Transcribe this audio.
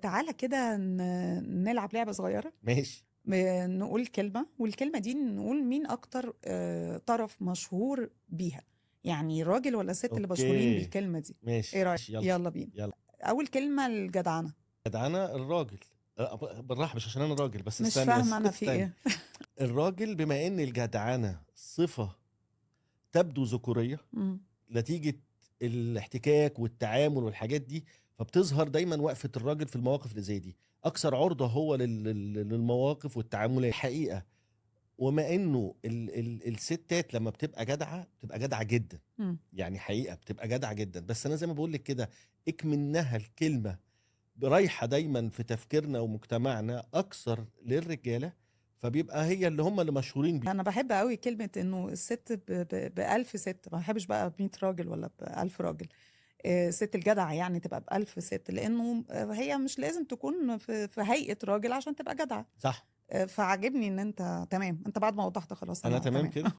تعالى كده نلعب لعبه صغيره. ماشي. نقول كلمه، والكلمة دي نقول مين اكتر طرف مشهور بيها، يعني راجل ولا ست اللي مشهورين بالكلمة دي. ماشي. ايه رايك؟ يلا. يلا بينا. يلا. اول كلمه، الجدعنه. جدعنه الراجل. بالراحه، مش عشان انا راجل، بس مش استني. فاهمه انا في استني. ايه. الراجل، بما ان الجدعنه صفة تبدو ذكوريه نتيجة الاحتكاك والتعامل والحاجات دي، فبتظهر دايما وقفه الراجل في المواقف اللي زي دي اكثر عرضه هو للمواقف والتعاملات الحقيقه. وما انه ال ال الستات لما بتبقى جدعه بتبقى جدعه جدا. يعني حقيقة بتبقى جدعه جدا، بس انا زي ما بقول لك كده اكمنها الكلمة رايحة دايما في تفكيرنا ومجتمعنا اكثر للرجاله، فبيبقى هي اللي هم اللي مشهورين بيها. انا بحب قوي كلمة انه الست بألف ست، ما بحبش بقى ب100 راجل ولا ب1000 راجل. ست الجدعة يعني تبقى ب1000 ست، لأنه هي مش لازم تكون في هيئة راجل عشان تبقى جدعة. صح. فعجبني إن أنت تمام، أنت بعد ما وضحت خلاص. انا تمام كده.